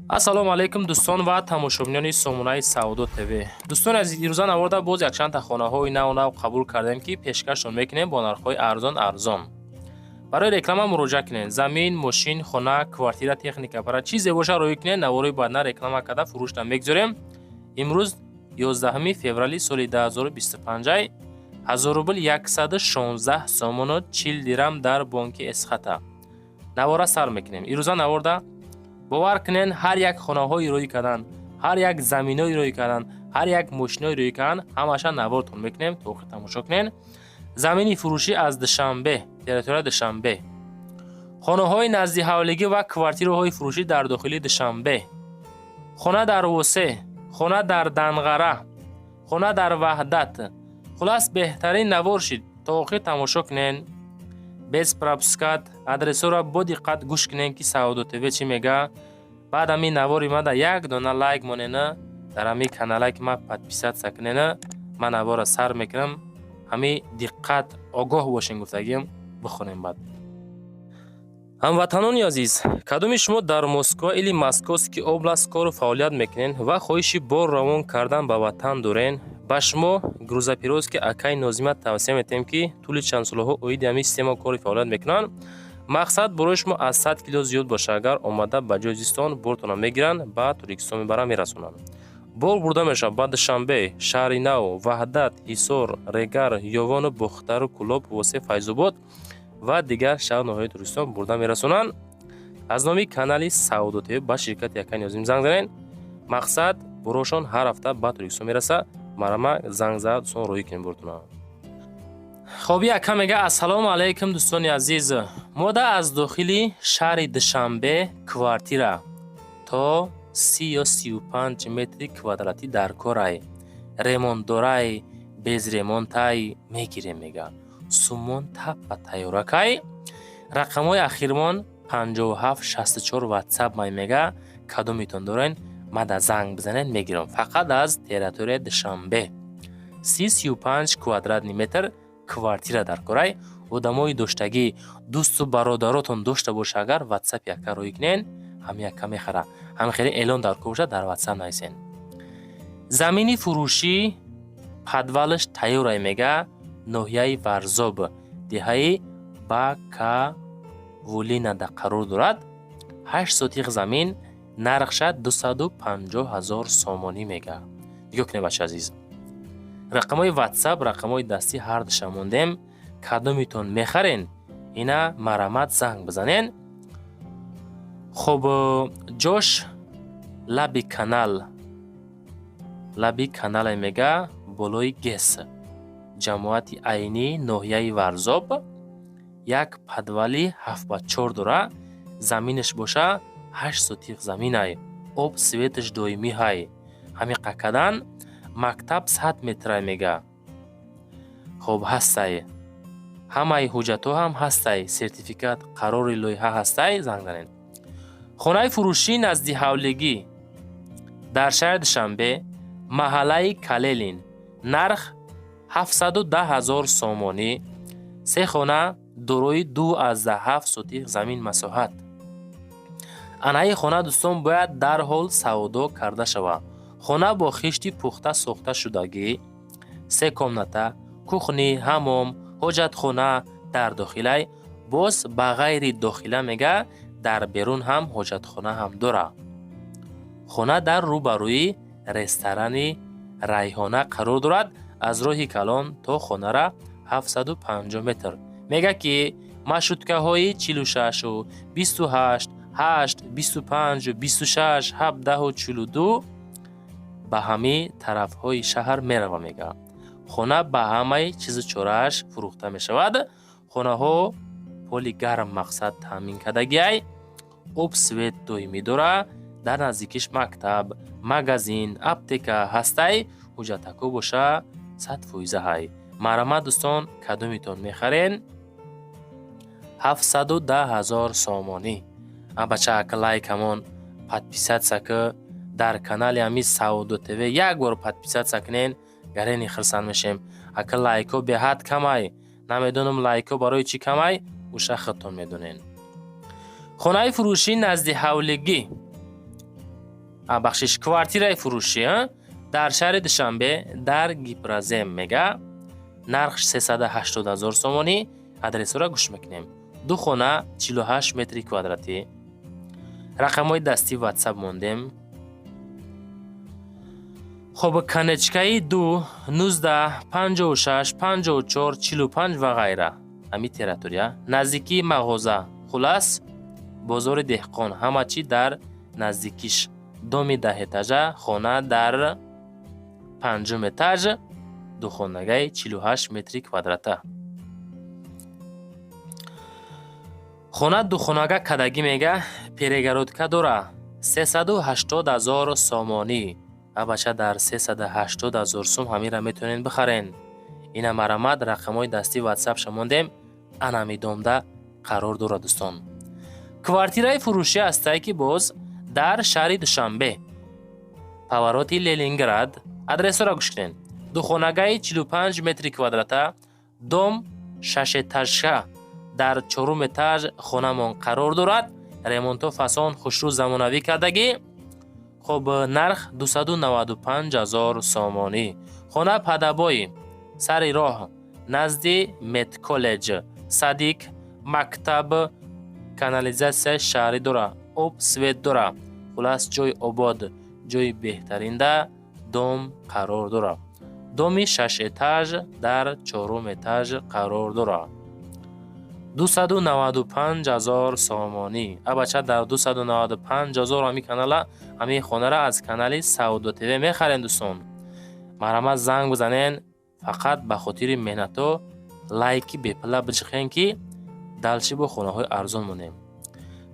Ассалому алайкум, дӯстон ва тамошобинони сомонаи Савдо ТВ. Дӯстони азиз, ирӯза наворда боз якчандта хонаҳои наву нав қабул кардем, ки пешкашон мекунем бо нархҳои арзон арзон. Барои реклама муроҷиат кунед: замин, мошин, хона, квартира, техника, аппарат, чизе боша, роӣ кунед. Наворои баъдна реклама карда, фурӯшта мегузорем. Имрӯз 11 феврали соли 2025, 1000 рубл 116 сомону 40 дирам дар бонки Эсхата. Навора сар мекунем. Ирӯза наворда, бовар кунен, ҳар як хонаҳои роӣ кардан, ҳар як заминои роӣ кардан, ҳар як мошинои роӣ кардан, ҳамаша навортон мекунем, то охир тамошо кунен. Замини фурӯшӣ аз Душанбе, территорияи Душанбе, хонаҳои наздиҳавлигӣ ва квартираҳои фурӯшӣ дар дохили Душанбе, хона дар Восе, хона дар Данғара, хона дар Ваҳдат. Хулас, беҳтарин навор шид, то охир тамошо кунен, без пропускать. Адресҳоро бо диққат гӯш кунен, ки Савдо ТВ чӣ мега. Баъд ҳамин навори мада як дона лайк монена, дар ҳамин каналае ки ма подписаться кунена. Ман навора сар мекунам. Ҳамин диққат, огоҳ бошен, гуфтагиам бихонем. Баъд, ҳамватанони азиз, кадоми шумо дар Москва или Московский область кору фаъолият мекунед ва хоҳиши бор равон кардан ба ватан дорен, ба шумо грузоперевозки акаи Нозима тавсия метиҳем, ки тӯли чанд солаҳо оиди ҳамин система кори фаъолият мекунанд. Мақсад, борои шумо аз 100 кило зиёд боша агар, омада ба ҷои зистон бортона мегиранд, ба Тоҷикистон мебаранд, мерасонанд. Бор бурда мешавад ба Душанбе, Шаҳри Нав, Ваҳдат, Ҳисор, Регар, Ёвону Бохтару, Кӯлоб, Восе, Файзобод ва дигар шаҳру ноҳияи Тоҷикистон бурда мерасонанд. Аз номи канали Савдо ТВ ба ширкати акаи Нозим занг занед. Мақсад, борошон ҳар ҳафта ба Тоҷикистон мерасад. Марама, занг зад, дӯстон, роҳӣ кунем бортона. Хоби ака мега: «Ассалому алайкум, дӯстони азиз, мода аз дохили шаҳри Душанбе квартира то 30 ё 35 метри квадратӣ дар корай, ремонтдорай, без ремонтай мегирем», мега. Сумон таппа тайёракай. Рақамҳои ахирмон 5764, ватсап май, мега. Кадомитон дорен, мада занг бизанед, мегирам. Фақат аз территорияи Душанбе 30-35 квадратный метр квартира дар корай. Одамои доштагӣ, дӯсту бародаротон дошта боша агар, ватсапи ака роӣ кунен, ҳами ака мехара. Ҳами хеле эълон дар кор бошад, дар ватсап нависен. Замини фурӯшӣ, подвалаш тайёрай, мега. Ноҳияи Варзоб, деҳаи Бакавулинада қарор дорад. 8 сотих замин, нархша 250 000 сомонӣ, мега. Нигоҳ кунед, бача азиз, рақамҳои ватсап, рақамҳои дастӣ ҳардуша мондем. Кадомитон мехарен, ина марамат, занг бизанен. Хуб, ҷош лаби канал, лаби канале, мега, болои ГЭС, ҷамоати Айнӣ, ноҳияи Варзоб. Як подвали 7 ба 4 дора, заминаш боша 8 сотих заминай, об, светаш доимӣ ҳай. Ҳамин қакадан мактаб 100 метрай, мега. Хуб, ҳастай, ҳамаи ҳуҷҷатҳо ҳам ҳастай, сертификат, қарори лоиҳа ҳастай, занг занед. Хонаи фурӯшӣ назди ҳавлигӣ дар шаҳри Душанбе, маҳаллаи Калелин, нарх 710 000 сомонӣ, се хона, дорои 2,7 сотих замин масоҳат. Анаи хона, дӯстон, бояд дарҳол савдо карда шавад. Хона бо хишти пухта сохта шудагӣ, се комната, кухня, ҳаммом, ҳоҷатхона дар дохилай. Боз ба ғайри дохила, мега, дар берун ҳам ҳоҷатхона ҳам дора. Хона дар рӯбарӯи ресторани Райҳона қарор дорад. Аз роҳи калон то хонара 750 метр, мега, ки маршруткаҳои 46, 28, 8, 25, 26, 17, 42 ба ҳамаи тарафҳои шаҳр мерава, мега. Хона ба ҳамаи чизу чорааш фурӯхта мешавад. Хонаҳо поли гарм, мақсад, таъмин кардагиай, об, свет доимӣ дора. Дар наздикиш мактаб, магазин, аптека ҳастай. Ҳуҷҷатако боша 100 фоиза ҳай. Марҳамат, дӯстон, кадомитон мехарен? 710 000 сомонӣ. Абача, ака, лайкамон, подписаться ки дар канали ҳами Савдо ТВ як бор подписаться кунен, гарени хирсанд мешем. Ака, лайкҳо беҳад камай, намедонам, лайкҳо барои чӣ камай, уша худтон медонен. Хонаи фурӯшӣ назди ҳавлигӣ. Бахшиш, квартираи фурӯшӣ дар шаҳри Душанбе, дар Гипрозем мега, нарх 380 ҳазор сомонӣ. Адресҳоро гӯш мекунем: ду хона, 48 метри квадратӣ. Рақамҳои дастӣ, Ватсап мондем. Хоб, конечкаи 2, 19, 56, 54, 45 ва ғайра. Ҳамин территория, наздикии мағоза, хулас, бозори деҳқон, ҳама чӣ дар наздикиш. Доми 10 этажа, хона дар панҷум этаж, духонагаи 48 метри квадрата. Хона духонага кадагӣ мега, перегородка дора, 380 ҳазор сомонӣ. Абача, дар 380 ҳазор сум ҳаминра метавонед бихарен. Ина, марамат, рақамҳои дастӣ, Ватсапша мондем. Анами домда қарор дорад, дӯстон. Квартираи фурӯшӣ ҳастае, ки боз дар шаҳри Душанбе, повороти Ленинград. Адресҳоро гӯш кунед: духонагаи 45 метри квадрата, дом шашэтажа, дар чорум этаж хонамон қарор дорад. Ремонто фасон, хушрӯ, замонавӣ кардагӣ. Хоб, нарх 295 ҳазор сомонӣ. Хона под обои, сари роҳ, назди медколлеҷ, садик, мактаб, канализатсияи шаҳрӣ дора, об, свет дора. Хулас, ҷои обод, ҷои беҳтаринда дом қарор дорад. Доми шаш этаж, дар чорум этаж қарор дорад. 295 ҳазор сомонӣ. Абача, дар 295 ҳазор ҳамин канала, ҳамин хонара аз канали Савдо ТВ мехарем. Дӯстон, марҳамат, занг бизанен. Фақат ба хотири меҳнатҳо лайки бепула биҷиқен, ки дальше бо хонаҳои арзон монем.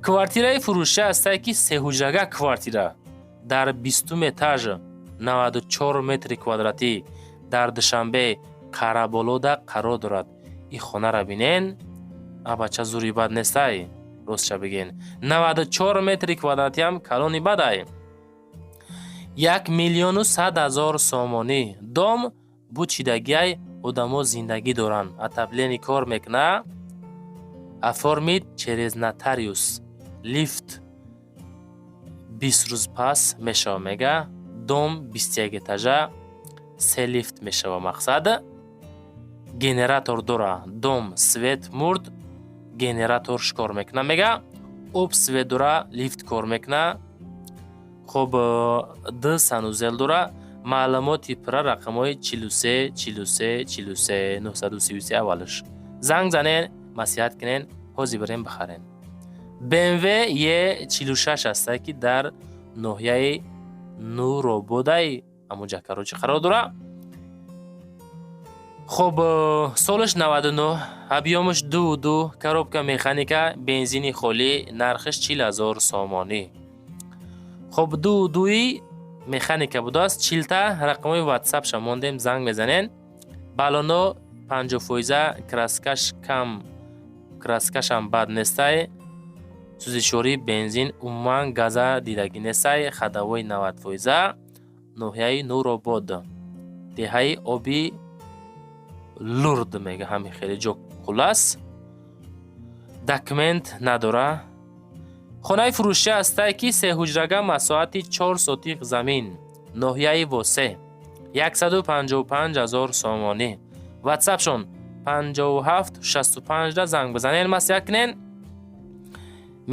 Квартираи фурӯшӣ ҳастае, ки сеҳуҷрага квартира дар 20-ум этаж, 94 метри квадратӣ, дар Душанбе, Қараболода қарор дорад. Ин хонара бинен, абача, зури бад нестай, ростша биген. 94 метри квадратиам калони бадай. 1 100 000 сомонӣ. Дом бучидагиай, одамо зиндагӣ доранд, отопление кор мекуна, оформить через нотариус, лифт 20 рӯз пас мешава мега. Дом 21 этажа, се лифт мешава. Мақсад, генератор дора. Дом свет мурд, генераторш кор мекуна мега. Об, свет дора, лифт кор мекуна. Хоб, д санузел дора. Маълумоти пурра рақамҳои 43 43 43 933 аввалш занг занен, маслиҳат кунен, ҳозир бирем бихарен. БМВ Е 46 ҳаста, ки дар ноҳияи Нурободай, ҳамунҷа, короче, қарор дора. Хоб, солаш 99, объёмаш 2,2, коробка механика, бензини холӣ, нархаш 40 ҳазор сомонӣ. Хоб, 2,2-и механика будааст, чилта. Рақамҳои Ватсапша мондем, занг мезанен. Баллоно 50 фоиза, краскаш кам, краскашам бад нестай, сӯзишвории бензин, умуман газа дидагӣ нестай, ходовой 90 фоиза. Ноҳияи Нуробод, деҳаи Оби Лурд мега, ҳамин хеле ҷо. Хулас, документ надора. Хонаи фурӯшӣ ҳастае, ки сеҳуҷрага, масоҳати 4 сотих замин, ноҳияи Восе, 155 ҳазор сомонӣ. Ватсапшон 57 65 занг бизанен, маслиҳат кунен.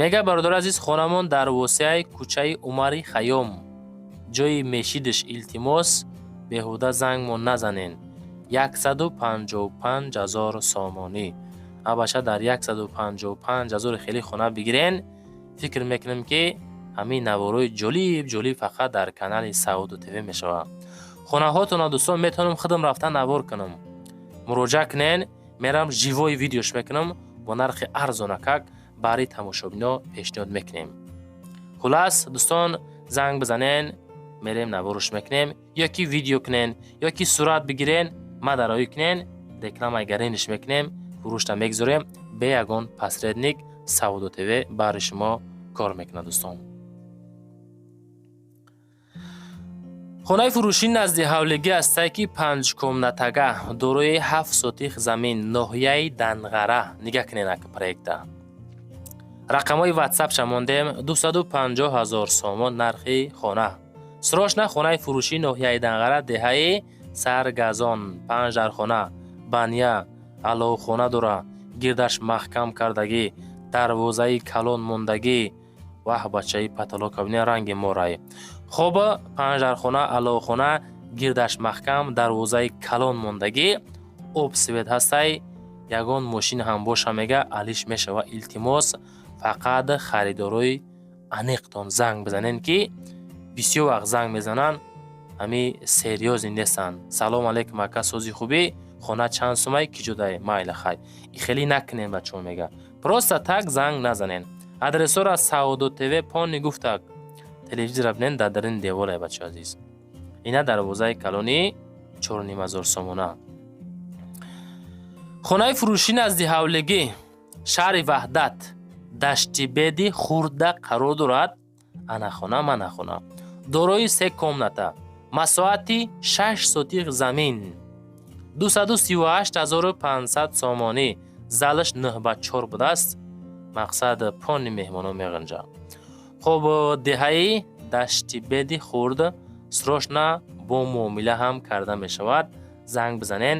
Мега: бародари азиз, хонамон дар Восеаи, кӯчаи Умари Хайём, ҷои мешидиш. Илтимос, беҳуда зангмон назанен. 155 ҳазор сомонӣ. Абаша, дар 155 ҳазори хеле хона бигирен. Фикр мекунем, ки ҳамин наворои ҷолиб ҷолиб фақат дар канали Савдо ТВ мешавад. Хонаҳотонро, дӯстон, метавонам худам рафта навор кунам. Муроҷиат кунен, мерам, живой видеош мекунам, бо нархи арзонакак барои тамошобино пешниҳод мекунем. Хулас, дӯстон, занг бизанен, мерем, наворш мекунем. Ё ки видео кунен, ё ки сурат бигирен, мадароӣ кунен, рекламаи гарениш мекунем, фурӯшта мегузорем. Бе ягон посредник Савдо ТВ баҳри шумо кор мекунад, дӯстон. Хонаи фурӯшӣ назди ҳавлигӣ ҳастае, ки панҷкомнатага, дорои 7 сотих замин, ноҳияи Данғара. Нигаҳ кунед, ака, проекта. Рақамҳои ватсапша мондем. 250 ҳазор сомон нархи хона. Срочно хонаи фурӯшӣ, ноҳияи Данғара, деҳаи Саргазон, панҷ дархона, баня, аловхона дора, гирдаш маҳкам кардагӣ, дарвозаи калон мондагӣ. Ваҳ, бачаи, потолока бина, ранги морай. Хоб, панҷ дархона, аловхона, гирдаш маҳкам, дарвозаи калон мондагӣ, об, свет ҳастай. Ягон мошин ҳам боша, мега, алиш мешава. Илтимос, фақат харидорои аниқтон занг бизанен, ки бисёр вақт занг мезананд, ҳами серьёзный нестанд. «Салом алейкум, ака, сози, хубӣ? Хона чанд сумай, ки ҷудай?» Майла, хай. И хеле накунем, бачаҳо, мега, просто так занг назанен. Адресора Саодо ТВ пони гуфтак, телевизора бинен, дар дарини деволе, бачаҳо азиз. Ина дарвозаи калони 4500 сомона. Хонаи фурӯшӣ назди ҳавлигӣ, шаҳри Ваҳдат, Даштибеди хурда қарор дорад. Ана хона, мана хона, дорои се комната, масоҳати 6 сотих замин, 238 500 сомонӣ. Залаш 9 ба 4 будааст, мақсад, пони меҳмоно меғинҷа. Хуб, деҳаи Даштибеди хурд. Срочно бо муомила ҳам карда мешавад. Занг бизанен,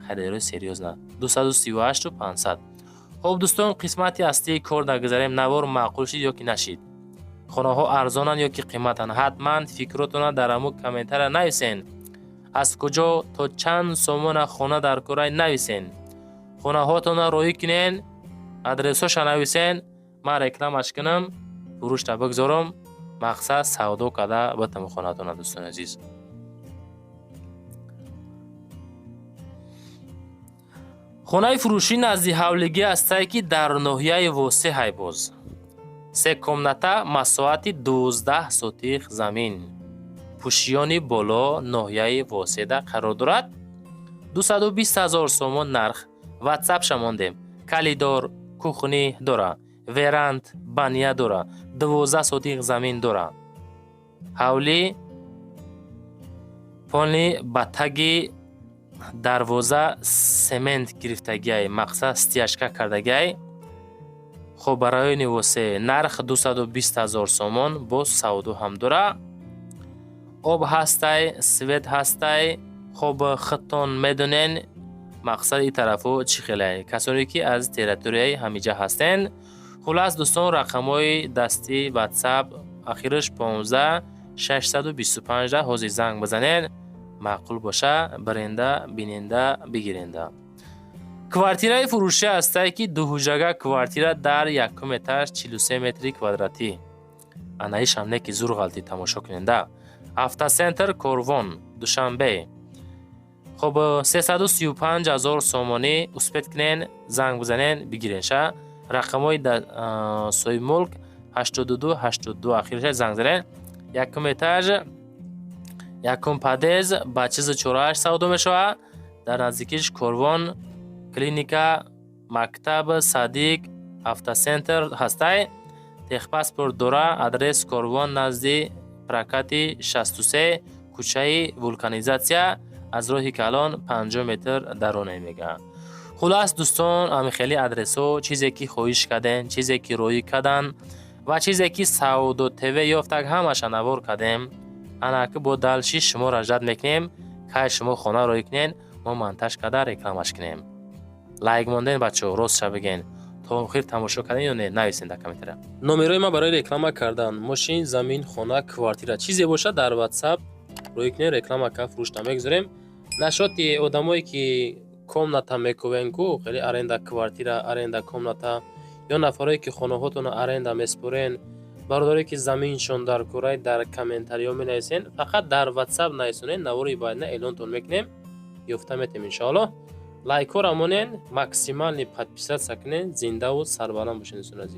харидорои серьёзно. 238 500. Хуб, дӯстон, қисмати аслии кор дагузарем. Навор маъқул шид ё ки нашид, хонаҳо арзонанд ё ки қиматанд, ҳатман фикротона дар ҳамун комментария нависен. Аз куҷо то чанд сомона хона дар курай нависен. Хонаҳотона роҳӣ кунен, адресҳоша нависен, ман рекламаш кунам, фурӯшта бигзорам, мақсад, савдо карда битам хонатона, дӯстони азиз. Хонаи фурӯшӣ назди ҳавлигӣ ҳастае, ки дар ноҳияи Восеҳай боз. Се комната, масоҳати 12 сотих замин, Пӯшиёни боло, ноҳияи Воседа қарор дорад. 220 000 сомон нарх. Ватсапша мондем. Коридор, кухня дора, веранда, баня дора, 12 сотих замин дора. Ҳавлӣ пони ба таги дарвоза семент гирифтагиай, мақсад, стяжка кардагиай. Хуб, ба райони Восе, нарх 220 000 сомон, боз савдо ҳам дора. Об ҳастай, свет ҳастай. Хуб, худтон медонен, мақсад, и тарафҳо чӣ хелай, касоне ки аз территорияи ҳамиҷа ҳастен. Хулас, дӯстон, рақамҳои дастӣ ватсап ахираш 15 625 да ҳозир занг бизанен. Маъқул боша, биренда, биненда, бигиренда. Квартираи фурӯшӣ ҳастае, ки дуҳуҷрага квартира дар якум этаж, 43 метри квадратӣ. Анаишам не ки зур ғалтӣ, тамошо куненда. Автоцентр, Корвон, Душанбе. Хуб, 335 000 сомонӣ. Успеть кунен, занг бизанен, бигиренша. Рақамҳои соҳибмулк 82 82 ахириша занг занен. Якум этаж, якум подъезд, ба чизи чорааш савдо мешавад. Дар наздикиш Корвон, клиника, мактаб, садик, автоцентр ҳастай. Техпаспорт дора. Адрес: Корвон, назди прокати 63, кӯчаи Вулканизатсия, аз роҳи калон 50 метр дароне, мегӯянд. Хулас, дӯстон, ами хеле адресҳо, чизе ки хоҳиш кардем, чизе ки роҳӣ карданд ва чизе ки Савдо ТВ ёфтак, ҳамаша навор кардем. Анаки бо дальше шуморо ждать мекунем, кай шумо хона роҳӣ кунен, мо монтаж карда рекламаш кунем. Лайк монден, бачаҳо, ростша бигӯен, то охир тамошо кардем ё не, нависен дар комментария. Номерои ман барои реклама кардан мошин, замин, хона, квартира, чизе бошад, дар ватсап роҳӣ кунем, реклама кард, фурӯшта мегузорем. Нашоти одамое ки комната мекувен ку, хеле аренда квартира, аренда комната, ё нафарое ки хонаҳотонро аренда меспорен, бародарое ки заминшон дар курай, дар комментариҳо менависен. Фақат дар ватсап нависонед, навори баъдина эълонтон мекунем, ёфта метем, иншоаллоҳ. Лайкҳоро монен, максимальный подписаться кунен. Зиндаву сарбаланд бошед, дӯстони азиз.